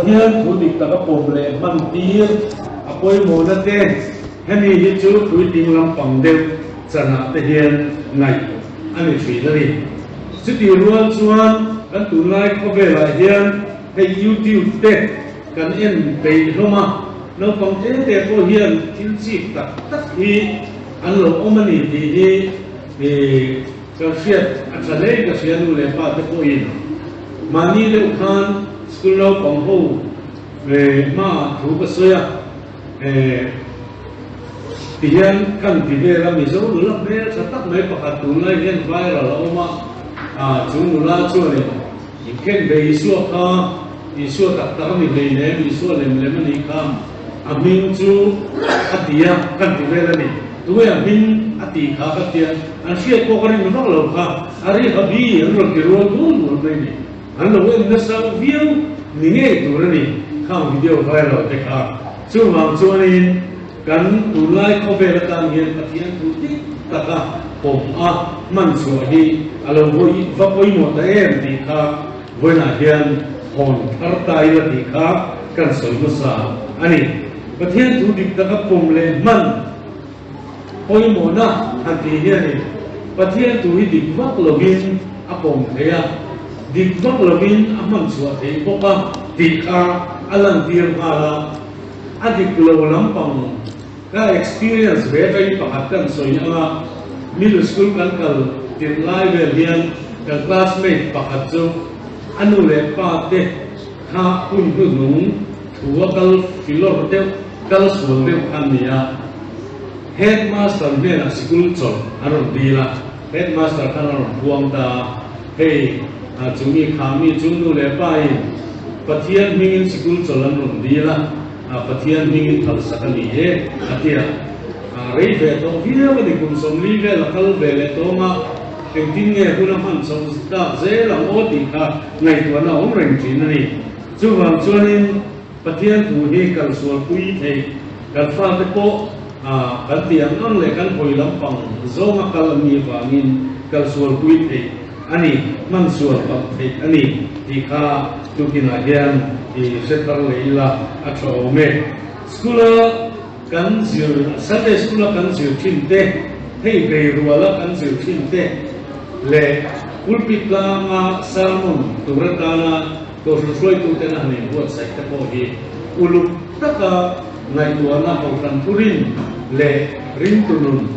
Pathian thu dik taka pawm leh hman tir a pawimawhna te, hemi hi chu puitling lampang deuh chanah te hian ngaih a ni thin a ni. Chutih rual chuan kan tunlai khawvelah hian hei YouTube te kan en peih hlawm a, naupang te te pawh hian thil chik tak tak hi an lo awm a ni tih hi Kan hriat a tha hle ka hria nu leh pa te pawhin mahni deuh khan school naupang ho hmaah thu ka sawi a, ti hian kan ti vel a, Mizo nula hmel tha tak mai pakhat tunlai hian viral a awm a, chu nula chuanin inkhen ve Isua kha Isua tak tak a ni hleinem, Isua lem lem a nih kha a hming chu a ti a kan ti vel a ni. Tunge a hming a tih kha ka tia, an hriat pawh ka rin vak lo kha, a ri habi an rawn ti rual dul dul mai ni. An lo en nasa viau ni ngei tur a ni khang video viral te kha. Chuvang chuanin kan tunlai khawvel atan hian Pathian thu dik taka pawm a hman chhuah hi a lo vawi va pawimawh ta em tih kha vawiinah hian hawn thar ta ila tih kha kan sawi hmasa a ni. Pathian thu dik taka pawm leh hman pawimawhna han tih hianin Pathian thu hi dik vak lovin a pawm thei a, dik vak lovin a hman chhuah theih bawk a tih kha a lantir nghal a. A dik lo lampang ka experience ve atangin pakhat kan sawi ang a, middle school kan kal tirh lai vel hian kan classmate pakhat chu a nu leh pa te kha hun hnuhnung Thu a kal filawr deuh, kal sual deuh kha a ni a. Headmaster hnenah sikul chawlh an rawn dil a, headmaster khan a rawn puang ta a, Hei, chu mi kha mi chu nu leh pa in Pathian hmingin sikul chawlh an rawn dil a, Pathian hmingin phalsak a ni e, a ti a. Rei ve tawh viau a ni, kum 40 vel a kal ve leh tawng a, engtin nge hun a hman chhoh tak zel ang aw tih kha ngaihtuahna a awm reng thin a ni. Chuvang chuanin Pathian thu hi kan sualpui theih, kan fate pawh kan tih ang ang leh kan hawi lampang zawnga kal an nih avangin kal sualpui theih a ni, hman sual palh theih a ni tih kha tukinah hian i hre thar leh ila a tha awm e. School-a kan zir, Sunday School-a kan zir thin te, hei beiruala kan zir thin te leh pulpit tlanga sermon tur atana Kohhran hruaituten a han inbuatsaih te pawh hi uluk taka ngaihtuahna kohhran thurin leh ringtunun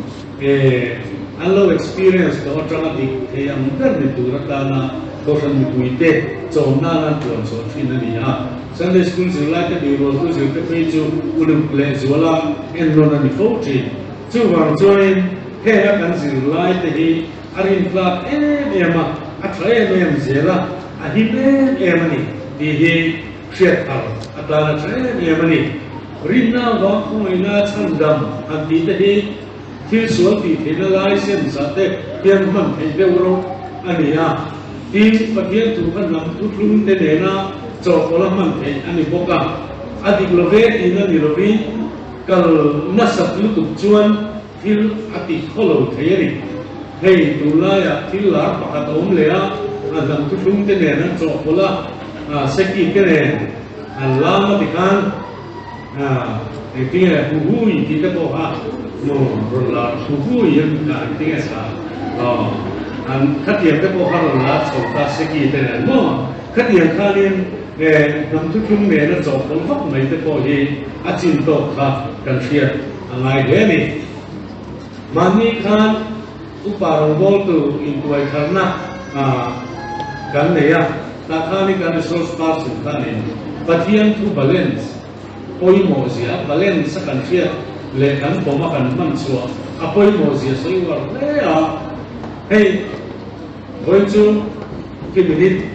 an lo experience tawh atanga dik thei ang ber ni tur atana kohhran mipuite chawm nana an tuan chhuah thin a ni a. Sunday School zirlaite birualtu zirte phei chu uluk leh zuala ennawn a ni fo thin. Chuvang chuanin henga kan zirlaite hi a rintlak em em a, a tha em em zel a. A him em em a ni tih hi hriat thar atan a tha em em a ni. Rinna avang khawngaihna chhandam han tih te hi thil sual tih theihna license ah te hian hman theih deuh rawh a ni a. Tin, Pathian thu kha hnam thuthlung te nena chawhpawlh a hman theih a ni bawk a. A dik lo ve tihna ni lovin kal nasat lutuk chuan Thil a ti khaw lo thei a ni. Hei tunlaiah thil lar pakhat a awm leh a, a hnam thuthlung te nen an chawhpawlh a, seki te nen an lam a tikhan engtinge huhui tih te pawh kha maw rawn lar huhui an engtinge sa an khatiang te pawh kha rawn lar chho ta seki te nen maw khatiang khanin hnam thuthlung nen a chawhpawlh vak mai te pawh hi a chin tawk kha kan hriat. A ngai hle a ni. Mahni khan upa rawngbawltu intuai tharna kan nei a, tah khan i kan resource person khanin Pathian thu balance pawimawh zia, a balance a kan hriat leh kan pawm a kan hman chhuah a pawimawh zia sawi uar hle a. Hei vawi chu ki minute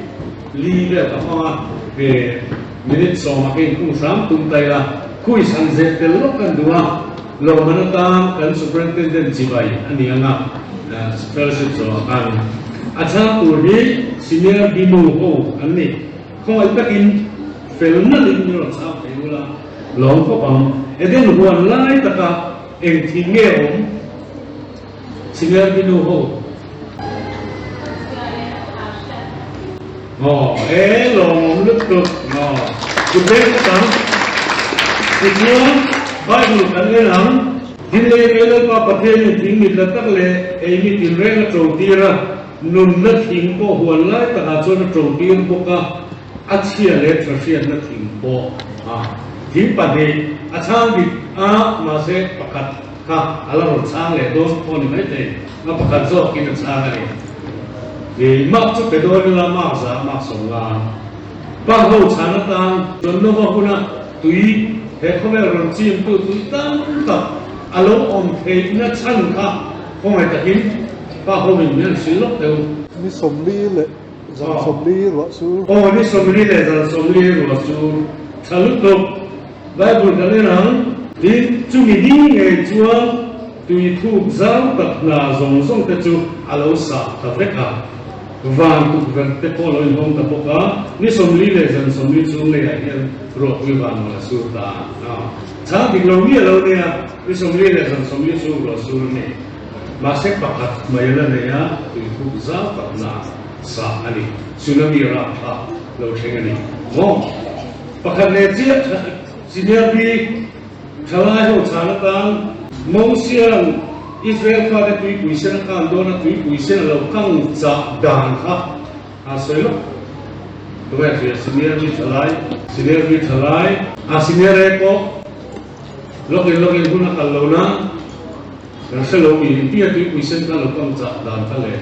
li vel ka hmang a, minute sawmah ka inkhung hram tum ta ila, Quiz an zeh tel lawk kan duh a, lawmman atan kan Superintendent chibai a ni ang a, fellowship zawhah khan a chhang tur hi Senior Binu ho an ni. Khawngaih takin fel nalhin min rawn chhang thei ula lawm khawp ang. Eden huan lai taka eng thing nge awm Senior Binu ho? Aw, e lawmawm lutuk. Aw. Kuteng ka tang. Tichuan, Bible kan en ang. Tin lei mei Lalpa Pathianin thing mit la tak leh ei mi tinreng a ṭo tir a, nunna thing pawh huan lai takah chuan a ṭo tir bawk a, a chhia leh ṭha hriatna thing pawh a thing pahnih a chhang dik a, mahse pakhat kha a la rawn chhang leh dawn pawh a ni maithei, a pakhat zawkin a chhang a ni. Ih, mark chu pe dawn ila, mark za, mark 50. Pa ho chhan atan chuan Nova huna tui he khawvel rawn chimtu tui tam tak a lo awm theihna chhan kha khawngaih takin pa hoin min han hrilh lawk teh u. Ni 40 leh zan 40 ruah sur. Aw, ni 40 leh zan 40 ruah sur tha lutuk. Bible kan en ang. Tin, chumi ni ngei chuan tui thuk zau tak hna zawng zawng te chu a lo sah ta vek a. Van tukverh te pawh lo inhawng ta bawk a, ni 40 leh zan 40 chung leiah hian ruahpui van rawn a sur ta a. Chhang dik lo miah lo nia, ni 40 leh zan 40 chung ruah sur a ni. Mahse pakhat mai a la nei a, tuithuk zau takna sah a ni. Tsunami rapthlak lo thleng a ni maw? Pakhat leh chiah senior bik Thalai ho chhan atan Mosia'n Israel fate tuipui sen a kan dawn a, tuipui sen a lo kang chah dan kha a sawi lawk. Tunge hria senior mi thalai, senior mi thalai, a senior e pawh lawkin lawkin hun a kal lo na. Kan hre lo mi engtin a tuipui sen kha lo kang chah dan kha le.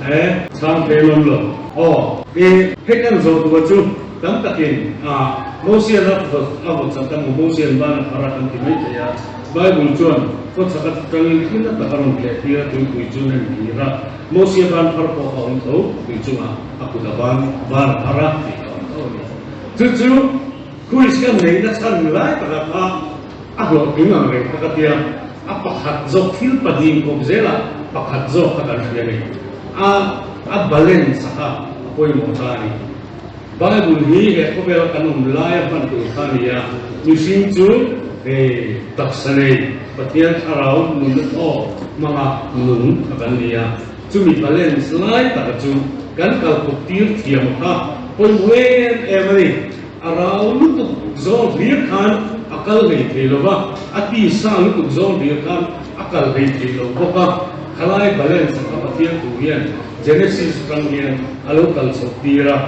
E chhang thei lawm lo. Aw. I hei kan zawh duh a chu tam takin a Mosian a a vaw chak a maw Mosian ban a phar a kan ti mai thei a. Bible chuan khawchhak a tangin thil a tak a rawn tleh tir a tuipui chu nem kir a. Mosia ban phar pawh a awm tho tui chungah a kut a ban ban a phar a tih a awm tho a ni. Chu chu Quiz kan neihna chhan lai takah kha A hlawhtling ang reng kha ka tia, a pakhat zawk thil pahnih kawp zelah pakhat zawk kha kan hria a ni. A a balance a kha a pawimawh ta a ni. Bible hi he khawvela kan awm laia hman tur kha a ni a, mihring chu hei taksa nei Pathian thlarau nunna thaw hmanga nung kha kan ni a, chumi balance lai taka chu kan kalkawp tir thiam kha pawimawh em em a ni. A rau lutuk zawng hlir khan a kal hlei thei lo va, a ti sa lutuk zawng hlir khan a kal hlei thei lo bawk a. Khalai balance kha Pathian thu hian Genesis atang hian a lo kal chhoh tir a,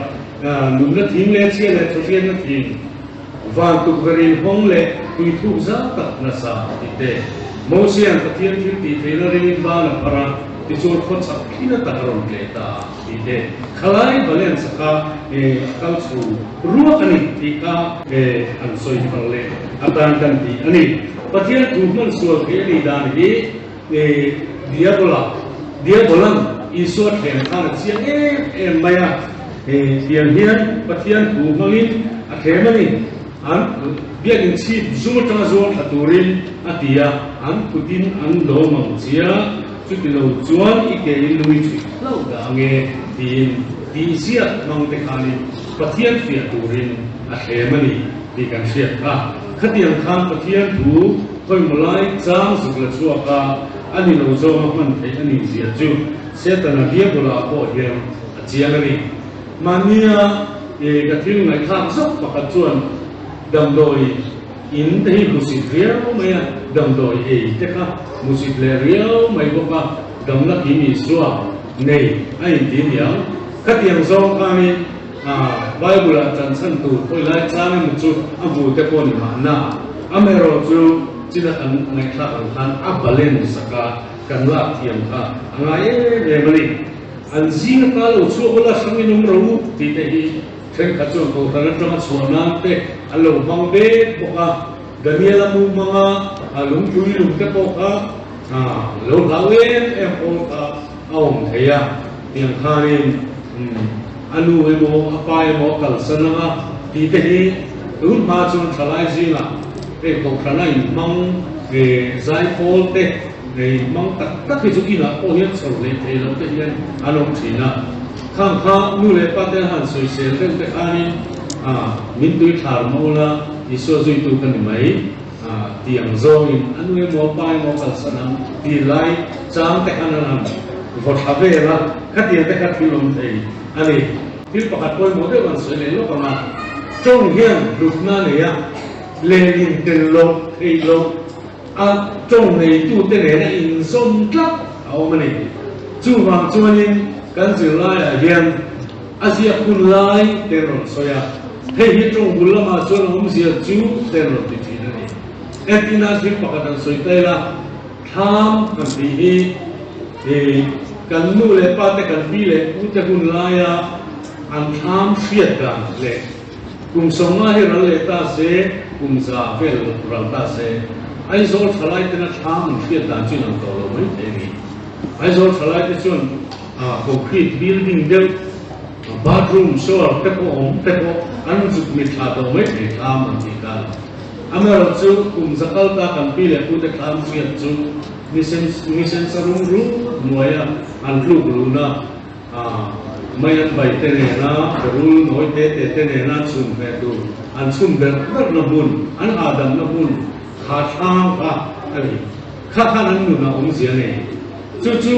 nunna thing leh chhia leh thawhriatna thing, van tukverh in hawng leh tui thuk zau tak nasa a ti te. Mosia'n Pathian thil tih theihna ringin ban a phar a, tichuan khawchhak thina tak a rawn tleh ta a. Tih te, khalai balance kha a kal chho ruak a ni tih kha an sawi thar leh atan kan ti a ni. Pathian thu hman sual theih a nih dan hi Diabola, Diabolan Isua thlem khan a chiang em em mai a, tiang hian Pathian thu hmangin a thlem a ni. An biakin chhip zum atanga zuang thla turin a ti a, an kutin an dawm ang chia. Chuti lo chuan i ke in lung i chhuih hlauh dah ange tiin tih ziak hmang te khanin Pathian fiah turin a thlem a ni tih kan hriat kha. Khatiang khan Pathian thu khawimaw lai chang zuk la chhuak a, a ni lo zawnga hman theih a nih zia chu Setana Diabola pawh hian a chiang a ni. Mahnia ka thil ngaihthlak zawk pakhat chuan damdawi In te hi hmusit riau mai a, damdawi ei te kha hmusit leh riau mai bawk a, damna kim Isua nei a inti niang. Khatiang zawng khanin Bible-ah chanchhan tur khawi lai chang emaw chu a hmu te pawh ni mahna, amaherawh chu china kan ngaihthlak ang khan a balance sak a, kan lak thiam kha a ngai em em a ni. An zing ata lo chhuak ula hrangin awm ro u tih te hi Thenkhat chuan Kohhran atanga chhuah nan te an lo hmang vek bawk a, Daniel-a mumanga lungpui lung te pawh kha lo hlau em em pawl kha a awm thei a, tiang khanin a nu emaw a pa emaw a kalsan ang a tih te hi tun hma chuan thalai zingah hei Kohhrana inhmang zaipawl te inhmang tak tak hi chu inah pawh hian chho hlei thei lo te hian an awm thin a. Khang kha nu leh pa te han sawisel deuh te khanin min tui thlar mawl a, Isua zuitu ka ni mai tih ang zawngin a nu emaw pa emaw kalsan ang tih lai chang te khan an han vaw thla vel a, khatiang te kha thil awm thei a ni. Thil pakhat pawimawh deuh an sawi leh lawk ang a. Tawng hian hlutna a nei a, lehlin tel loh theih loh a tawng neitute nena inzawm tlat a awm a ni. Chuvang chuanin kan zirlaiah hian a ziak hun lai te an rawn sawi a, hei hi tawng bul lamah chuan a awmzia chu te an rawn ti thin a ni. Entirna thil pakhat an sawi ta ila, thlam kan tih hi ih kan nu leh pa te kan pi leh pu te hun laia an thlam hriat dan leh kum 50 hi ral leh ta se, kum 100 vel ral ta se, Aizawl thalai tena thlam an hriat dan chu inang tawh lo mai thei a ni. Aizawl thalai te chuan concrete building deuh, bathroom, shower te pawh awm te pawh an zuk mitthla tawh mai thei thlam an tih khan. Amaherawhchu, kum za kal ta kan pi leh pute thlam hriat chu nisen nisen sa rum rum hnuaia an tluk luna mei an bai te nena berul nawi te te te nena chhun ve tur an chhun berh berhna hmun, an hahdamna hmun kha thlang kha a ni. Kha khan an nun a awmzia nei. Chu chu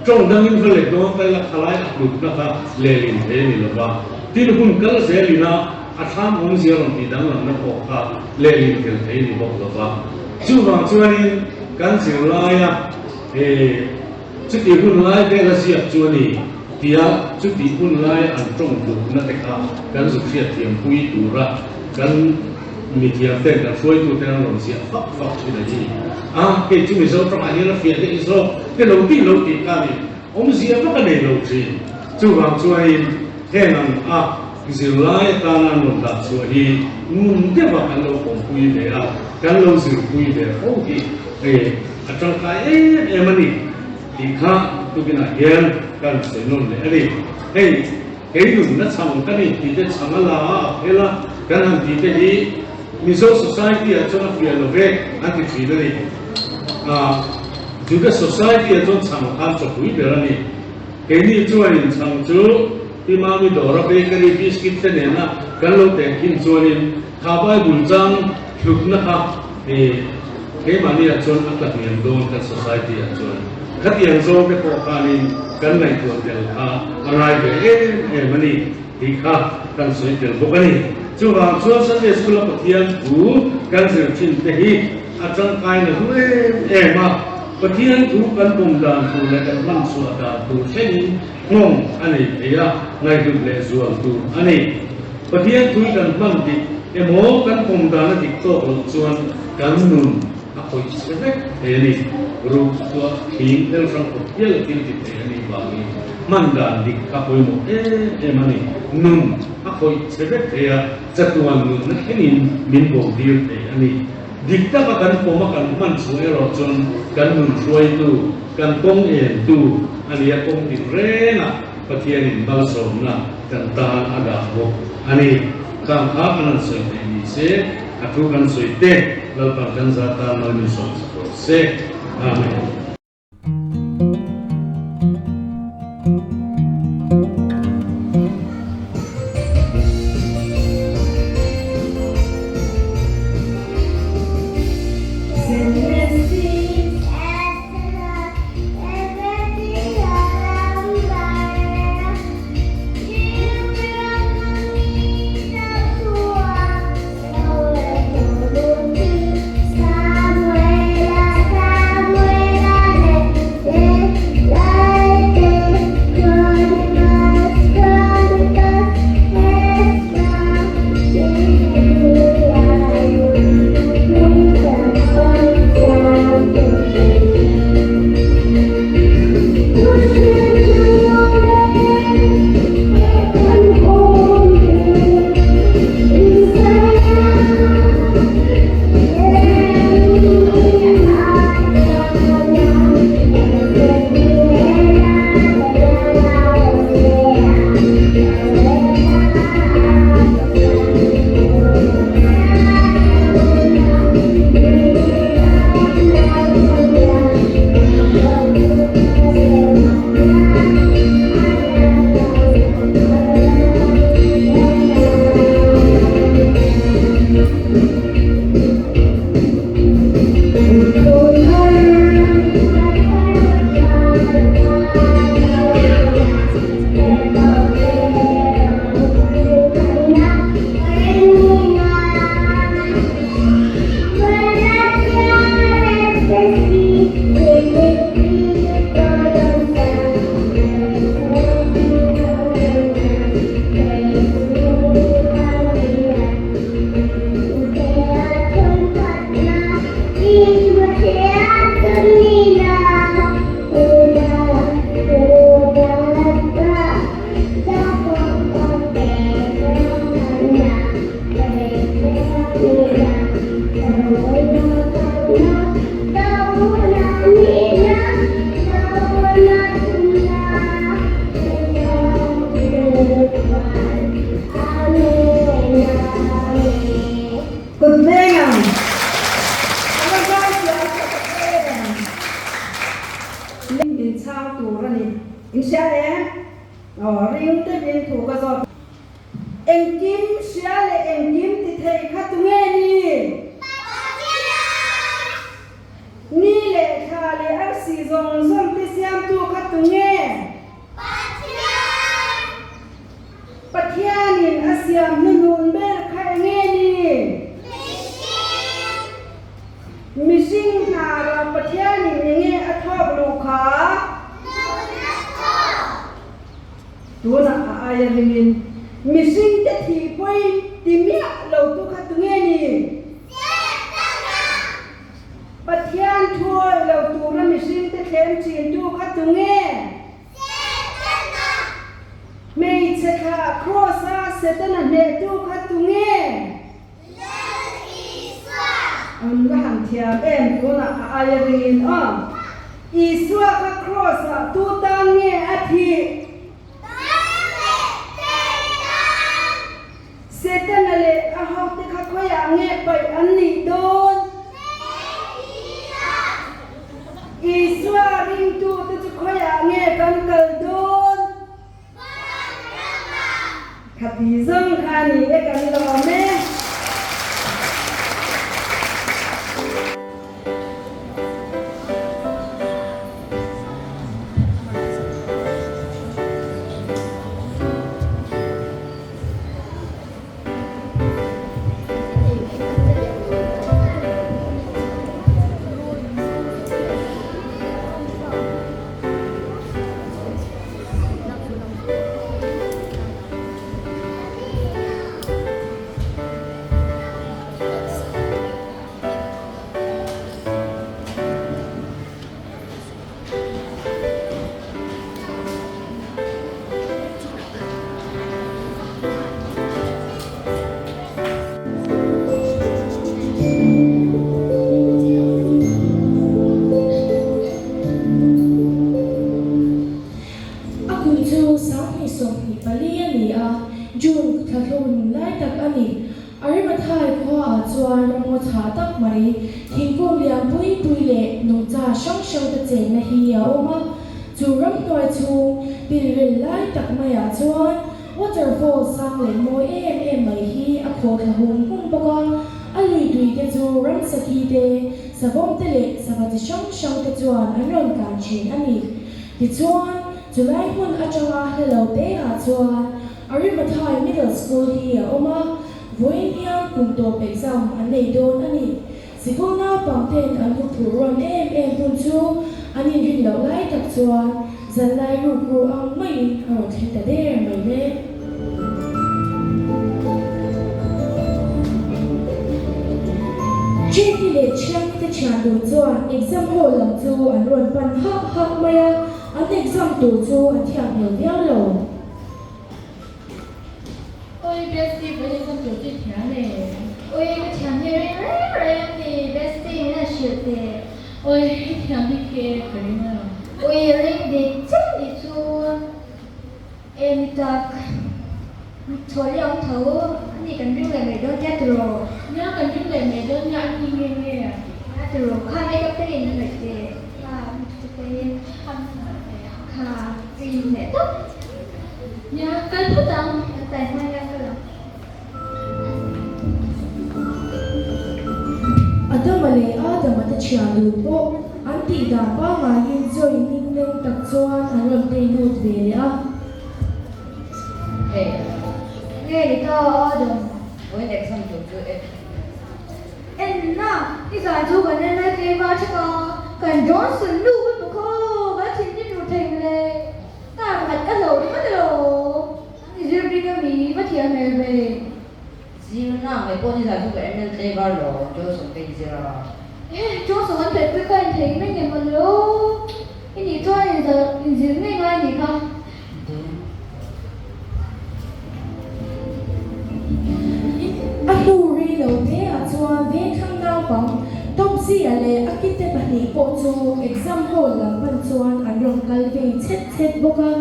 tawng dangin va let dawn ta ila khalai a hlutna kha lehlin thei a ni lova. Tin, hun kal zelina a thlam awmzia rawn tih danglamna pawh kha lehlin tel thei a ni bawk lova. Chuvang chuanin kan zirlaia he chutih hun lai vela ziak chu a ni tia chutih hun laia an tawng hlutna te kha kan zuk hriatthiampui tura kan Mithiam ten kan hruaitu ten an rawn ziah fak fak thin a ni a, kei chu Mizo tawngah hian a fiah daih zawk te lo tih lo tih kha a ni, awmzia vak a nei lo thin. Chuvang chuanin heng ang a zirlai atana an rawn dah chhuah hi ngun deuha kan lo pawmpui ve a, kan lo zirpui ve fo hi hei a tangkai em em a ni tih kha tukinah hian kan sawi nawn leh a ni. Hei. Kei nunna chhang ka ni tih te chhang a la a, a phel a, kan han tih te hi Mizo society ah chuan a fiah lo ve an ti thin a ni. Ah, Juda society ah chuan chhang khan chawpui ber a ni. Keini chuanin chhang chu Pi Mami dawra bakery biscuit te nena kan lo tehkhin chuanin kha Bible chang hlutna kha eh keimahni ah chuan a tla hniam dawn kan society ah chuan. Khatiang zawng te pawh khanin kan ngaihtuah tel kha a ngai ve em em a ni tih kha kan sawi tel bawk a ni. Chuvang chuan Sunday School a Pathian thu kan zir thin te hi a tangkai na hlu em em a, Pathian thu kan pawm dan tur leh kan hman chhuah dan tur thlengin nghawng a nei thei a, ngaihhlut leh zual tur a ni. Pathian thu hi kan hman dik emaw kan pawm dan a dik tawk loh chuan kan nun A khawih chhe vek thei a ni. Ruk chhuah thing tel hrang khawp hial a thil ti thei a nih vangin hman dan dik kha pawimawh em em a ni. Nun a khawih chhe vek thei a, chatuan nunna thlengin min bo dir thei a ni. Dik taka kan pawm a kan hman chhuah erawh chuan kan nun hruaitu, kan kawng entu a ni a, kawng tin rengah Pathianin malsawmna kan tan a dah bawk a ni. Khang kha kan han sawi theih ni se, a thu kan sawi te Lalpan kan za tan mal min sawm sak rawh se. Amen. Leng ang. A va zai thiam tak em. Leng in chhang tur a ni. In hria em? Aw, ring deuhin thu ka zawt. Engkim hria leh engkim ti thei kha tunge ni? Pathian! Ni leh thla leh arsi zawng zawng te siamtu kha tunge? Pathian! Pathianin a siam hnunun ber kha enge ni? Mihring! Mihring hnarah Pathianin enge a thawk luh kha? Nuna thawk! Tunah a aia ringin mihringte thih pawi ti miah lo tu kha tunge ni? Setana! Pathian thuawih lo tura mihringte thlem thintu kha tunge? Setana! Hmeichhe thlah Kraws-a Setana hnehtu kha tunge? Lal Isua! An va han thiam em tunah a aia ringin aw. Isua kha Kraws-ah tu tan nge a thih? Tan leh tei tan! Setana leh a hote kha khawiah nge paih an nih dawn? Meihliah! Isua ringtute chu khawiah nge kan kal dawn? Khati zawng kha ni e kan lawm e. A kum chu 2024 a ni a, June thla hlun lai tak a ni. Arimathai khuaah chuan ramngaw chhah tak mai, thingkung lian pui pui leh nungcha hrang hrang te chenna hi a awm a. Chu ramhnuai chhung pilril lai tak maiah chuan waterfall sang leh mawi em em mai hi a khaw thla hum hum bawk a. A lui tui te chu ramsaki te, savawm te leh sava chi hrang hrang te chuan an rawn tlan thin a ni. Tichuan, chulai hmun atanga hla lo te ah chuan Arimathai Middle School hi a awm a, vawiin hian kum tawp exam an nei dawn a ni. Sikul naupang ten an huphurh rawn em em hun chu an inrin loh lai tak chuan zanlai rukru ang maiin a rawn thleng ta der mai le. Jake-i leh Thiangi te thian dun chuan exam hall lam chu an rawn pan hak hak mai a, an exam tur chu an thiam hmel viau lo. Oi bestie vawiin exam tur chu i thiam e. Oi ka thiam hi reng reng reng a ni bestie min han hrilh teh. Oi i thiam bik hi e ka ring lo. Oi ring dik chiah nih chu e mi tak thaw leh awm tho a ni kan ring leh mai dawn nia tiraw. Nia kan ring leh mai dawn nia a ni nge nge. Nia tiraw kha makeup te in a ngaih teh kha te in kha in leh tawp. Nia, kal phawt ang. Kan tai hma hian kal ang. Adama leh Adama te thian dun pawh an tih dan pangaiin Joy ning leng tak chuan an rawn tei lut ve leh a. Hey. Nge ni ta Adam? Vawiin exam tur chu e. Enna, i zai chu kan en lai tlem a tha ka. Kan Johnson nu ka hmu kha, kan thinrim ru thei mawle. Car pakhat ka hlo ringawt alawm. I zir bik a mi, va thiam hmel ve. Zirna mai pawh ni zai chu ka ML tlaivar lo, Johnson ka inzir a. Ehe, Johnson an theihpui kha inthei mai nge maw le aw. I nih chuan inzir ngei ngai anih kha. A hnu rei lo te ah chuan vengthlang naupang Topsy-a leh a kite pahnih pawh chu exam hall lam pan chuan an rawn kal vei chhet chhet bawk a.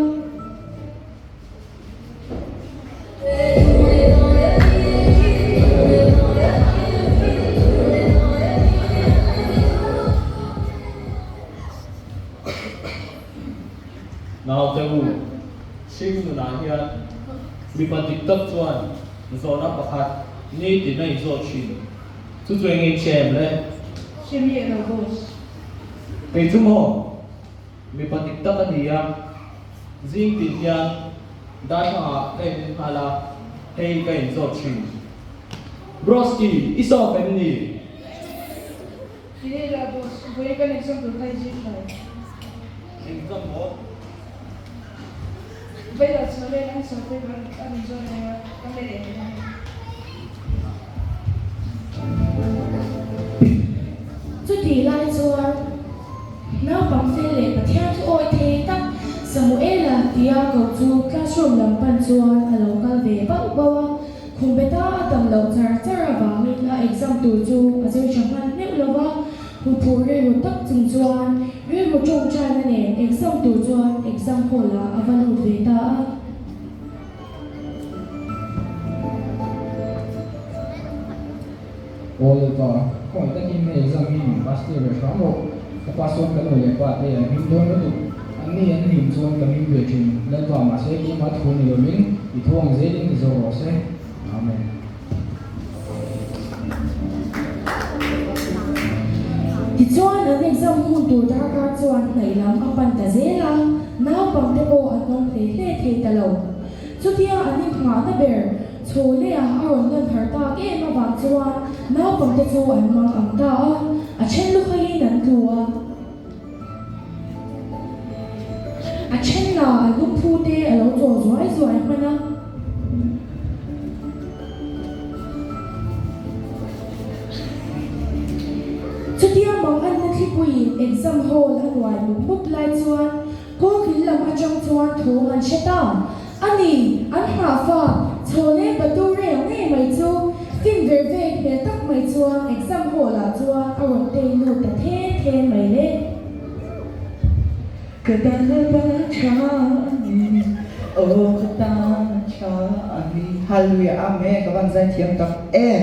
nunah hian mipa dik tak chuan zawhna pakhat nitin a inzawt thin. Chu chu eng in hre em le? Hre miah lo boss. Kei chu maw? Mipa dik tak a ni a, zing tin hian darthlangah ka in nghal a, hei ka inzawt thin. Broski, i sawp em ni? Ti la boss, vawi kan exam tur kha i zir hlai. Exam maw? Vawi lah chhuah leh answer paper a rawn zawt reng a, ka melh em em a ni. Chutih lai chuan naupang fel leh Pathian chu awi thei tak Samuela tia ko chu classroom lam pan chuan a lo kal ve bauh bauh a. Khum beta a dam loh char char avangin a exam tur chu a zir tha hman meuh lo va, huphurh rilru tak chung chuan rilru tawngtaina nen exam tur chuan exam hall ah a va lut ve ta a. Aw Lalpa, khawngaih takin hei exam hi min pass tir ve hram rawh. Ka pass chuan ka nu leh pa te an hlim dawn lutuk. An ni an hlim chuan ka hlim ve thin. Lalpa, mahse keimah thu ni lovin i thu ang zelin i zawh rawh se. Amen. Tichuan an exam hun tur darkar chuan hnaih lam a pan ta zel a, naupangte pawh an awm hle hle thei ta lo. Chutia an inghahna ber Chhawlea a rawn lan har tak em avang chuan naupangte chu an mang ang ta a, a then lukhaiin an tlu a. A then lah an lungphu te a lo chaw zuai zuai hman a. Chutia mang anna thlipuiin exam hall a nuai mup mup lai chuan Kawlkil lam atang chuan thawm an hre ta. A ni, an nghahfa, chhawle Bature ngei mai chu fin ver vek hmel tak mai chuan exam hall ah chuan a rawn tei lut ta then then mai le. Ka tan Lalpa tha a ni, aw ka tan tha a ni. Hallelujah Amen ka van zai thiam tak em.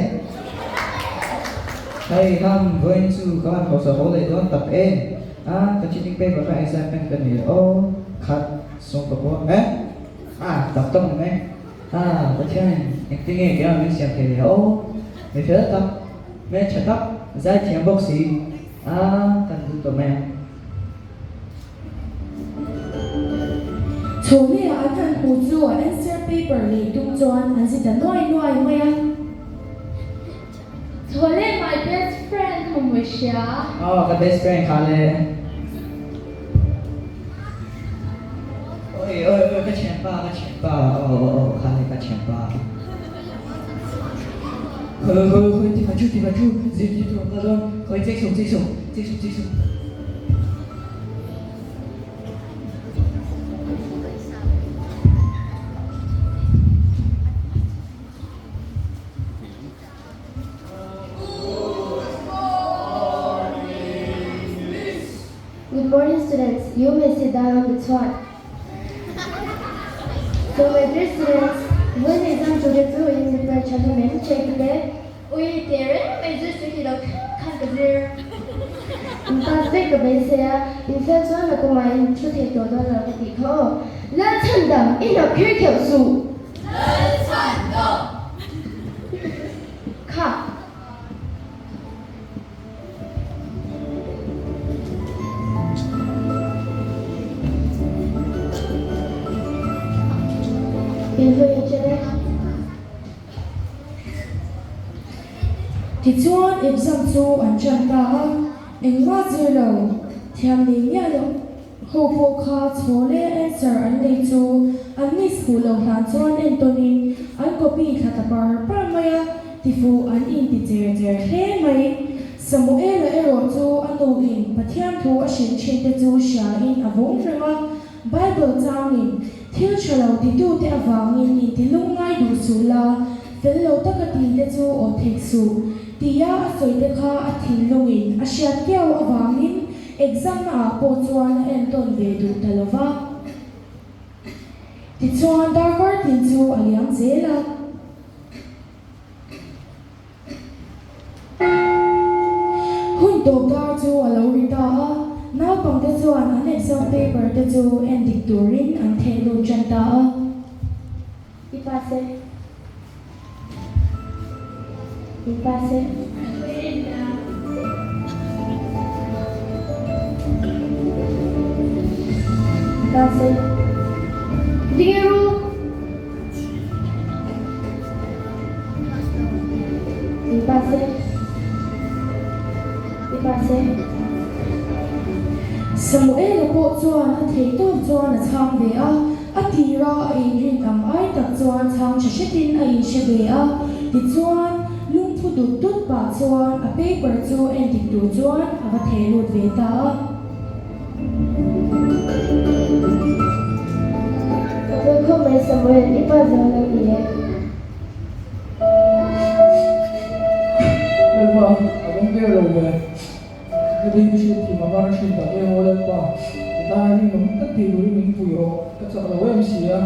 Hei ham vawiin chu ka van hausa ho leh dawn tak em. A ka cheating paper kha exam pen ka ni aw khat sawm ka pawh eh a tak tak ni mai a Pathianin engtin nge keimah min siam thei leh aw mi fel tak hmeltha tak zai thiam bawk si a kan duh tawh mai ang. Chhawhleah an han hmu chu a answer paper lei tum chuan an zi ta nuai nuai mai a. Chhawle my best friend ka hmu hria. Aw ka best friend kha le. Oi oi oi ka thianpa ka thianpa aw aw aw kha le ka thianpa. Khoi khoi khoi ti ma chu ti ma chu zirtirtu ka dawn khoi chek sung chek sung chek sung chek sung. Good morning students, you may sit down on the spot. So my dear students, when exam today chu in prepare chana men check le. Ui tere mai zir chu hi lo khan ka zir. In pass vek ka bei se a, in fail chuan na kuma in thu thei tawh dawn lo ka tih kha aw. Lalchhandam, i hnap khir kheuh suh. Lalchhandam! Kha. Tichuan exam chu an ṭan ta a, engmah zir lo thiam nei miah loh. Ho pawh kha chhawle answer an nei chu an miss hmuh loh hlan chuan entawnin an copy thla ta par par mai a, tifuh an inti cher cher hle mai. Samuela erawh chu a nuin Pathian thu a hrilh thin te chu hriain a vawng reng a, Bible changin thil tha lo titute avangin inti lungngai duh suh la, fel lo taka ti te chu aw thek suh tia a sawi te kha a thinlungin a hriat kiau avangin Exam na ah pawh chuan a entawn ve duh ta lo va. Tichuan darkar tin chu a liam zel a. Hun tawp dar chu a lo ri ta a, naupangte chuan an exam paper te chu en dik turin an theh lut tan ta a. I pass e. I pass e. I pass e. Tinge ru. I pass e. I pass e. Samuela pawh chuan a thei tawp chuan a chhang ve a, a tira a inrin ang ai tak chuan chhang tha hretin a inhre ve a, tichuan lungphu dut dut pah chuan a paper chu endik tur chuan a va theh lut ve ta a. Ka pawi khawp mai Samuel, i pa zo lo ni e. Lalpa, a awm ber lo ve. Ka ding i hriat thim a var hrin tak em aw Lalpa, i tana rinawm tak tih turin min pui rawh, ka chak lo em si a.